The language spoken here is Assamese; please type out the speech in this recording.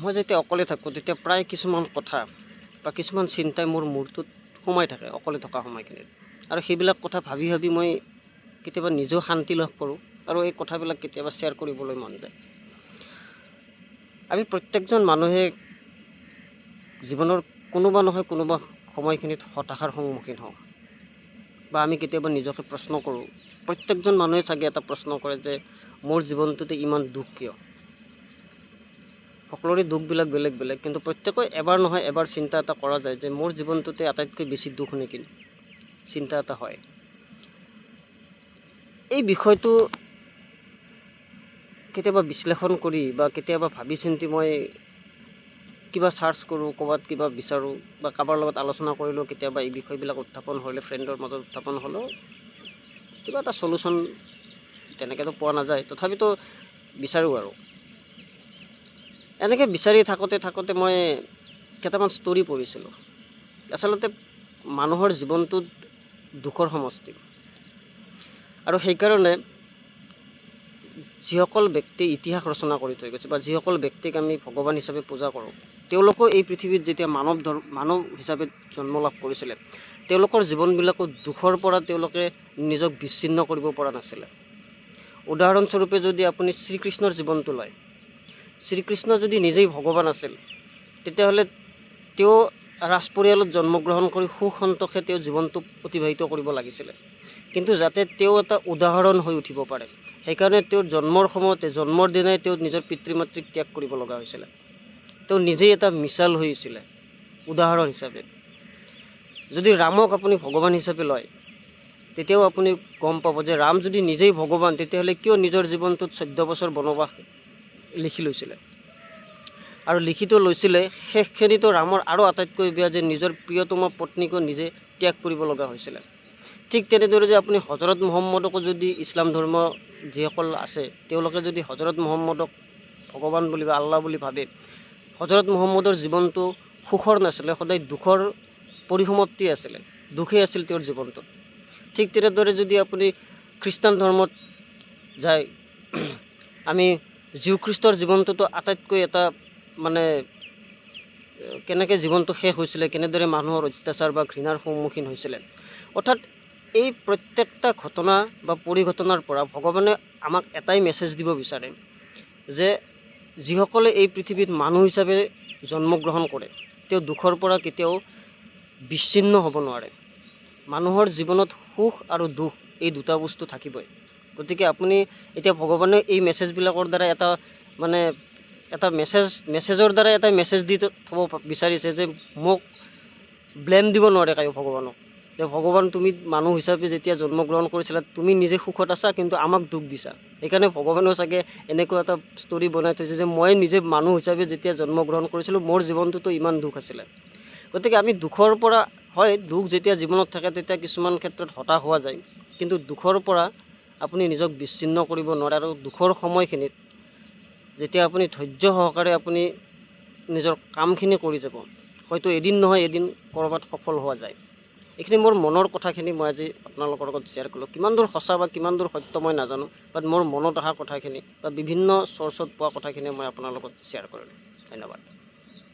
মই যেতিয়া অকলে থাকোঁ, তেতিয়া প্ৰায় কিছুমান কথা বা কিছুমান চিন্তাই মোৰ মূৰটোত সোমাই থাকে অকলে থকা সময়খিনিত। আৰু সেইবিলাক কথা ভাবি ভাবি মই কেতিয়াবা নিজেও শান্তি লাভ কৰোঁ আৰু এই কথাবিলাক কেতিয়াবা শ্বেয়াৰ কৰিবলৈ মন যায়। আমি প্ৰত্যেকজন মানুহে জীৱনৰ কোনোবা নহয় কোনোবা সময়খিনিত হতাশাৰ সন্মুখীন হওঁ বা আমি কেতিয়াবা নিজকে প্ৰশ্ন কৰোঁ। প্ৰত্যেকজন মানুহে চাগে এটা প্ৰশ্ন কৰে যে মোৰ জীৱনটোতে ইমান দুখ কিয়? সকলোৰে দুখবিলাক বেলেগ বেলেগ, কিন্তু প্ৰত্যেকে এবাৰ নহয় এবাৰ চিন্তা এটা কৰা যায় যে মোৰ জীৱনটোতে আটাইতকৈ বেছি দুখ নেকি, চিন্তা এটা হয়। এই বিষয়টো কেতিয়াবা বিশ্লেষণ কৰি বা কেতিয়াবা ভাবি চিন্তি মই কিবা চাৰ্চ কৰোঁ, ক'ৰবাত কিবা বিচাৰোঁ বা কাৰোবাৰ লগত আলোচনা কৰিলেও কেতিয়াবা এই বিষয়বিলাক উত্থাপন হ'লে, ফ্ৰেণ্ডৰ মাজত উত্থাপন হ'লেও কিবা এটা চলুশ্যন তেনেকৈতো পোৱা নাযায়, তথাপিতো বিচাৰোঁ। আৰু এনেকৈ বিচাৰি থাকোঁতে থাকোঁতে মই কেইটামান ষ্টৰি পঢ়িছিলোঁ। আচলতে মানুহৰ জীৱনটোত দুখৰ সমষ্টি আৰু সেইকাৰণে যিসকল ব্যক্তি ইতিহাস ৰচনা কৰি থৈ গৈছে বা যিসকল ব্যক্তিক আমি ভগৱান হিচাপে পূজা কৰোঁ, তেওঁলোকো এই পৃথিৱীত যেতিয়া মানৱ হিচাপে জন্ম লাভ কৰিছিলে, তেওঁলোকৰ জীৱনবিলাকো দুখৰ পৰা তেওঁলোকে নিজক বিচ্ছিন্ন কৰিব পৰা নাছিলে। উদাহৰণস্বৰূপে যদি আপুনি শ্ৰীকৃষ্ণৰ জীৱনটো লয়, শ্ৰীকৃষ্ণ যদি নিজেই ভগৱান আছিল, তেতিয়াহ'লে তেওঁ ৰাজপৰিয়ালত জন্মগ্ৰহণ কৰি সুখ সন্তোষে তেওঁ জীৱনটো অতিবাহিত কৰিব লাগিছিলে। কিন্তু যাতে তেওঁ এটা উদাহৰণ হৈ উঠিব পাৰে, সেইকাৰণে তেওঁৰ জন্মৰ সময়তে, জন্মৰ দিনাই তেওঁ নিজৰ পিতৃ মাতৃক ত্যাগ কৰিব লগা হৈছিলে। তেওঁ নিজেই এটা মিছাল হৈছিলে উদাহৰণ হিচাপে। যদি ৰামক আপুনি ভগৱান হিচাপে লয়, তেতিয়াও আপুনি গম পাব যে ৰাম যদি নিজেই ভগৱান, তেতিয়াহ'লে কিয় নিজৰ জীৱনটোত 14 বছৰ বনবাস লিখি লৈছিলে? আৰু লিখিতো লৈছিলে, শেষখিনিতো ৰামৰ আৰু আটাইতকৈ বেয়া যে নিজৰ প্ৰিয়তমা পত্নীকো নিজে ত্যাগ কৰিব লগা হৈছিলে। ঠিক তেনেদৰে যে আপুনি হজৰত মহম্মদকো যদি, ইছলাম ধৰ্ম যিসকল আছে, তেওঁলোকে যদি হজৰত মহম্মদক ভগৱান বুলি বা আল্লাহ বুলি ভাবে, হজৰত মহম্মদৰ জীৱনটো সুখৰ নাছিলে, সদায় দুখৰ পৰিসমাপ্তি আছিলে, দুখেই আছিল তেওঁৰ জীৱনটোত। ঠিক তেনেদৰে যদি আপুনি খ্ৰীষ্টান ধৰ্মত যায়, আমি যীশুখ্ৰীষ্টৰ জীৱনটোতো আটাইতকৈ এটা মানে কেনেকৈ জীৱনটো শেষ হৈছিলে, কেনেদৰে মানুহৰ অত্যাচাৰ বা ঘৃণাৰ সন্মুখীন হৈছিলে। অৰ্থাৎ এই প্ৰত্যেকটা ঘটনা বা পৰিঘটনাৰ পৰা ভগৱানে আমাক এটাই মেছেজ দিব বিচাৰে যে যিসকলে এই পৃথিৱীত মানুহ হিচাপে জন্মগ্ৰহণ কৰে, তেওঁ দুখৰ পৰা কেতিয়াও বিচ্ছিন্ন হ'ব নোৱাৰে। মানুহৰ জীৱনত সুখ আৰু দুখ এই দুটা বস্তু থাকিবই। গতিকে আপুনি এতিয়া ভগৱানে এই মেছেজবিলাকৰ দ্বাৰা এটা মানে এটা মেছেজৰ দ্বাৰা এটা মেছেজ দি থ'ব বিচাৰিছে যে মোক ব্লেম দিব নোৱাৰে কায়ো ভগৱানক যে ভগৱান, তুমি মানুহ হিচাপে যেতিয়া জন্মগ্ৰহণ কৰিছিলা, তুমি নিজে সুখত আছা, কিন্তু আমাক দুখ দিছা। সেইকাৰণে ভগৱানেও চাগে এনেকুৱা এটা ষ্টৰি বনাই থৈছে যে মই নিজে মানুহ হিচাপে যেতিয়া জন্মগ্ৰহণ কৰিছিলোঁ, মোৰ জীৱনটোতো ইমান দুখ আছিলে। গতিকে আমি দুখৰ পৰা, হয়, দুখ যেতিয়া জীৱনত থাকে, তেতিয়া কিছুমান ক্ষেত্ৰত হতাশ হোৱা যায়, কিন্তু দুখৰ পৰা আপুনি নিজক বিচ্ছিন্ন কৰিব নোৱাৰে। আৰু দুখৰ সময়খিনিত যেতিয়া আপুনি ধৈৰ্য সহকাৰে আপুনি নিজৰ কামখিনি কৰি যাব, হয়তো এদিন নহয় এদিন ক'ৰবাত সফল হোৱা যায়। এইখিনি মোৰ মনৰ কথাখিনি মই আজি আপোনালোকৰ লগত শ্বেয়াৰ কৰিলোঁ। কিমান দূৰ সঁচা বা কিমান দূৰ সত্য মই নাজানো, বাট মোৰ মনত অহা কথাখিনি বা বিভিন্ন চ'ৰ্চত পোৱা কথাখিনি মই আপোনাৰ লগত শ্বেয়াৰ কৰিলোঁ। ধন্যবাদ।